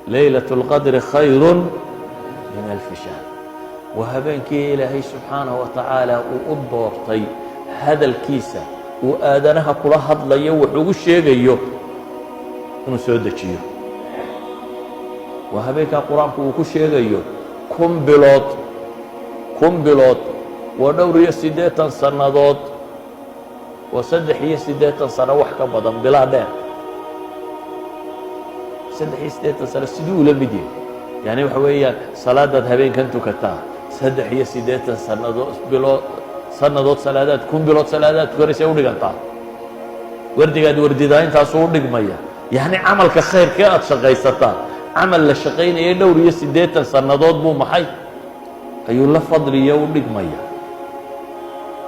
Laylaة اlqadri khayru min alfi shahr. Waa habeenkii Ilaahay subxaanaه wa tacaala uu u doortay hadalkiisa uu aadanaha kula hadlayo, wax ugu sheegayo, inuu soo dejiyo. Waa habeenkaa Qur-aanku uu ku sheegayo 1000 bilood. 1000 bilood waa dhowr iyo 80 sannadood, waa 83 sano wax ka badan, bilaa dheer. 83 sano siduu ula mid yahay? Yani waxa weeyaan, salaadaad habeenkan tukataa 83 sannadood bilood sannadood salaadaad 1000 bilood salaadaad tukanaysa u dhigantaa. Wardigaad wardidaa intaasuu u dhigmaya. Yacni camalka khayrkee aad shaqaysataa, camal la shaqaynayay dhowr iyo 80 sannadood buu maxay ayuu la fadliyo u dhigmaya.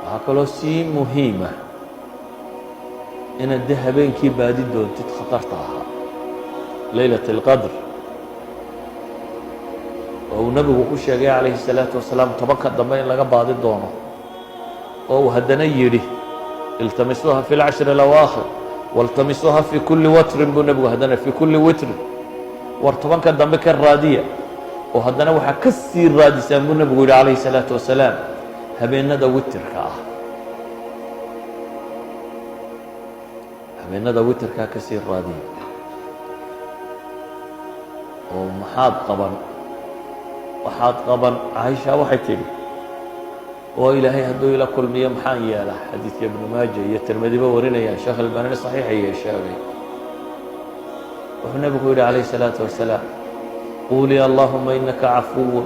Waxaa kaloo sii muhiima inaad de habeenkii baadi doontid khatarta ahaa, laylaة اlqadr, oo uu nebigu ku sheegay calayhi الsalaatu wasalaam 10-ka dambe in laga baadi doono, oo uu haddana yidhi: "التمسوها في العشر الأواخر والتمسوها في كل وتر" buu nebigu haddana في كل وتر. War 10-ka dambe ka raadiya, oo haddana waxaa ka sii raadisaan, buu nebigu yidhi calayhi الsalaatu wasalaam, habeenada witirka ah. Habeenada witirkaa ka sii raadiya. Oo maxaad qaban? Waxaad qaban, Caaisha waxay tidhi: "Oo Ilaahay hadduu ila kulmiyo, maxaan yeelaa?" Xadiidka Ibnu Maaja iyo Tirmidiba warinayaan, Sheekh Albanini saxiixaya sheegay. Wuxuu nebigu yidhi calayhi الsalaatu wasalaam: "قولي اللهم إنك عفو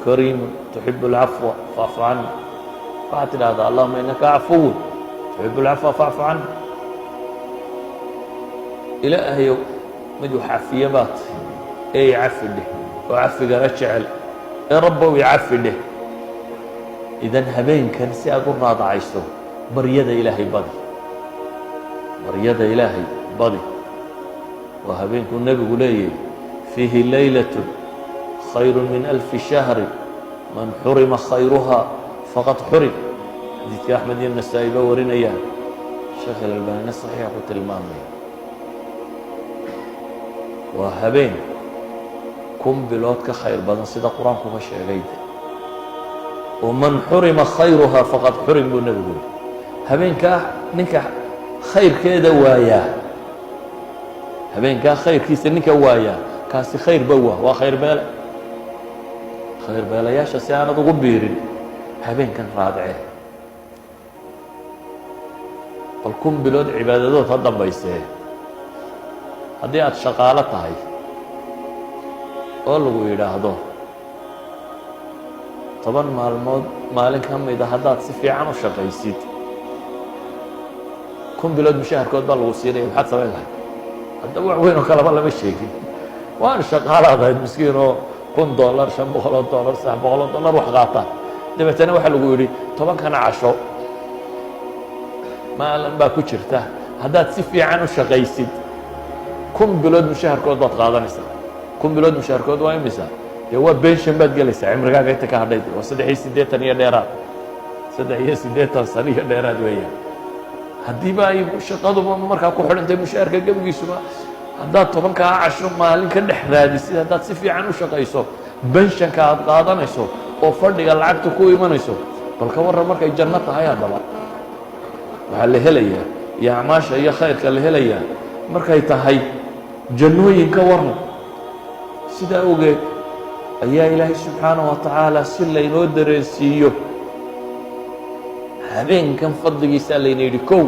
كريم تحب العفو فاعف عني." Waxaad tidhahdaa: "اللهم إنك عفو تحب العفو فاعف عني." Ilaahayow, mid wax cafiye baad ee i cafi dheh, oo cafigana jecel ee Rabbow i cafi dheh. Idan habeenkan si aad u raadacayso, baryada Ilaahay badi, baryada Ilaahay badi. Waa habeenkuu nebigu leeyahy: "فيه ليلة خير من ألف شهر، من حرم خيرها فقد حرم." Xadiidka Axmed iyo Nasaa'i ba warinayaan, Sheekh Alalbaanina saxiixa ku tilmaamaya. Waa habeen 1000 bilood ka khayr badan, sida Qur-aankuba sheegay. Oo "من حرم خيرها فقد حرم" buu nebigu yihi. Habeenkaa ninka khayrkeeda waayaa, habeenkaa khayrkiisa ninka waayaa, kaasi khayr ba waa khayr beele. Khayr beelayaasha si aanad ugu biirin, habeenkan raadcee. Bal 1000 bilood cibaadadood ha dambaysee, haddii aad shaqaalo tahay oo lagu yidhaahdo 10 maalmood maalin ka mida haddaad si fiican u shaqaysid, 1000 bilood mushaharkood baa lagu siinaya, maxaad samayn lahayd? Haddaba wax weyn oo kaleba lama sheegin. Waan shaqaalaad ahayd miskiin oo $1000, $500, $300 wax qaataan. Dabeetana waxaa lagu yidhi 10-kana casho maalin baa ku jirta, haddaad si fiican u shaqaysid, 1000 bilood mushaharkood baad qaadanaysaa. 1000 bilood mushaharkood waa imisa? Dee waa pension baad gelaysaa cimrigaaga inta ka hadhay. Waa 83 iyo dheeraad, 83 sano iyo dheeraad weeyaan. Haddiiba ay shaqaduba markaa ku xidhantay mushaharka gebigiisuba, haddaad 10-kaa casho maalin ka dhex raadisid, haddaad si fiican u shaqayso, pensionka aad qaadanayso oo fadhiga lacagta ku imanayso, bal ka warran markay janno tahay? Haddaba waxaa la helayaa iyo acmaasha iyo khayrka la helayaa markay tahay jannooyin, ka warran? Sidaa ogeed ayaa Ilaahay subxaanaه wa tacaala si laynoo dareensiiyo habeenkan fadligiisaa layna yidhi: kow,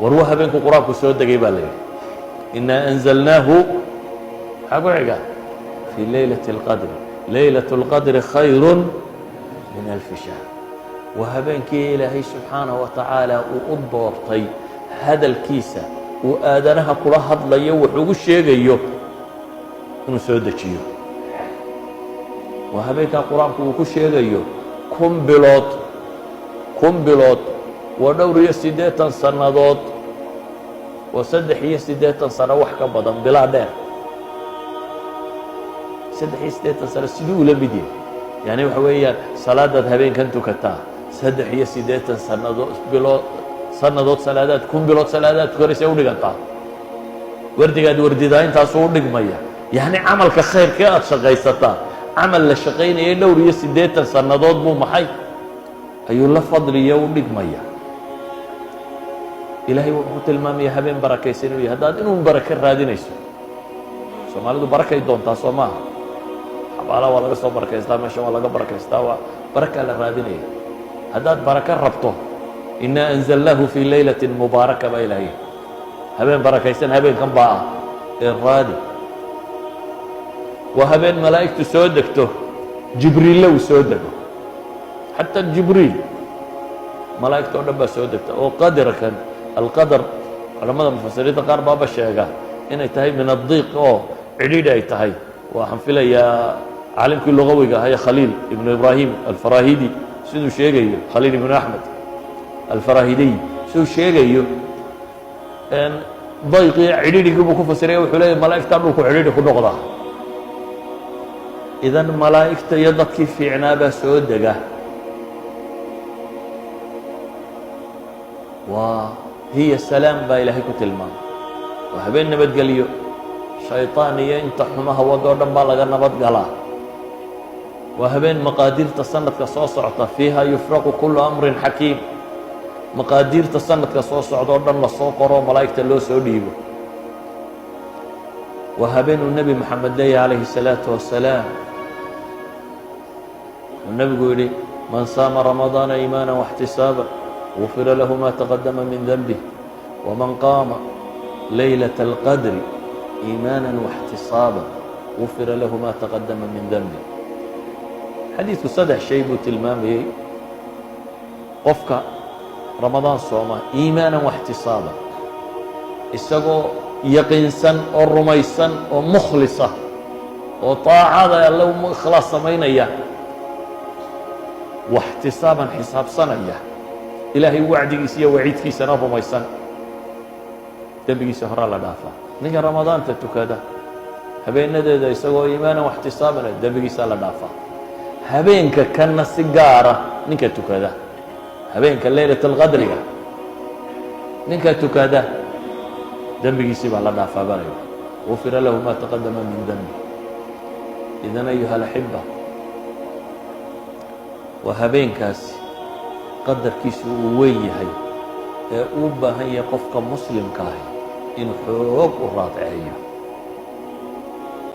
war waa habeenku Qur-aanku soo degay baa la yidhi: "إنا أنزلناه" maxaa ku xiga? "في ليلة القدر، ليلة القدر خير من ألف شهر." Waa habeenkii Ilaahay subxaanaه wa tacaala uu u doortay hadalkiisa uu aadanaha kula hadlayo, wax ugu sheegayo, inuu soo dejiyo. Waa habeenkaa Qur-aanku uu ku sheegayo 1000 bilood. 1000 bilood waa dhowr iyo 80 sannadood, waa 83 sano wax ka badan, bilaa dheer. 83 sano siduu ula mid yahay? Yani waxa weeyaan, salaadaad habeenkan tukataa 83 sannadood bilood sannadood salaadaad 1000 bilood salaadaad tukanaysa u dhigantaa. Wardigaad wardidaa intaasuu u dhigmaya. Yacni camalka khayrkee aada shaqaysataa, camal la shaqaynayay dhowr iyo siddeetan sannadood buu maxay ayuu la fadliyo u dhigmaya. Ilaahay wuxuu ku tilmaamaya habeen barakaysan inuu yahay. Haddaad inuun barake raadinayso, Soomaalidu barakay doontaa, soo maaha? Xabaalaha waa laga soo barakaystaa, meeshan waa laga barakaystaa, waa barakaa la raadinaya. Haddaad barako rabto, "إنا أنزلناه في ليلة مباركة" baa Ilaahay. Habeen barakaysan habeenkan baa ah ee raadi. Waa habeen malaa'igtu soo degto, Jibriille uu soo dego, xataa Jibriil, malaa'igta o dhan baa soo degta. Oo qadarkan alqadar, culamada mufasiriinta qaar baaba sheega inay tahay من الضيق oo cidhiidhi ay tahay. Waxaan filayaa caalimkii lugawiga ahaa ee Khaliil Ibnu Ibraahim Alfarahidi siduu sheegayo, Khaliil Ibnu Axmed Alfarahidiy siduu sheegayo, dayqii cidhiidhigii buu ku fasiraya. Wuxuu leeyahy malaa'igtaa dhulku cidhiidhi ku noqdaa. Idan malaa'igta iyo dadkii fiicnaabaa soo dega. Waa hiya salaam baa Ilaahay ku tilmaamay. Waa habeen nabadgelyo, shayطaan iyo inta xumaha wado o dhan baa laga nabad galaa. Waa habeen maqaadiirta sanadka soo socota, فيها يفرق كل أمر حكيم, maqaadiirta sanadka soo socda o dhan lasoo qoro, malaa'igta loo soo dhiibo. Waa habeenuu Nebi Moxamed leeyahy calayhi الsalaaةu wasalaam, wuxuu nebigu yidhi: "من صام رمضان إيمانا واحتسابا غفر له ما تقدم من ذنبه، ومن قام ليلة القدر إيمانا واحتسابا غفر له ما تقدم من ذنبه." Xadiidku saddex shay buu tilmaamayey: qofka Ramadaan sooma إيمانا واحتسابا, isagoo yaqiinsan oo rumaysan oo mukhlisa oo طaacada Alle ikhlaas samaynaya, واحتسابا xisaabsanaya, Ilaahay wacdigiisa iyo waciidkiisana rumaysan, dembigiisa horaa la dhaafaa. Ninka Ramadaanta tukada habeenadeeda isagoo إيمانا واحتسابا, dembigiisaa la dhaafaa. Habeenka kanna si gaara ninka tukada, habeenka leylat alqadriga ninka tukada, dembigiisii baa la dhaafaa baa la yidhi, غفر له ما تقدم من ذنبه. إذن أيها الأحبة, waa habeenkaasi qadarkiisu uu weyn yahay ee uu baahan yahay qofka Muslimka ahi inuu xoog u raadceeyo.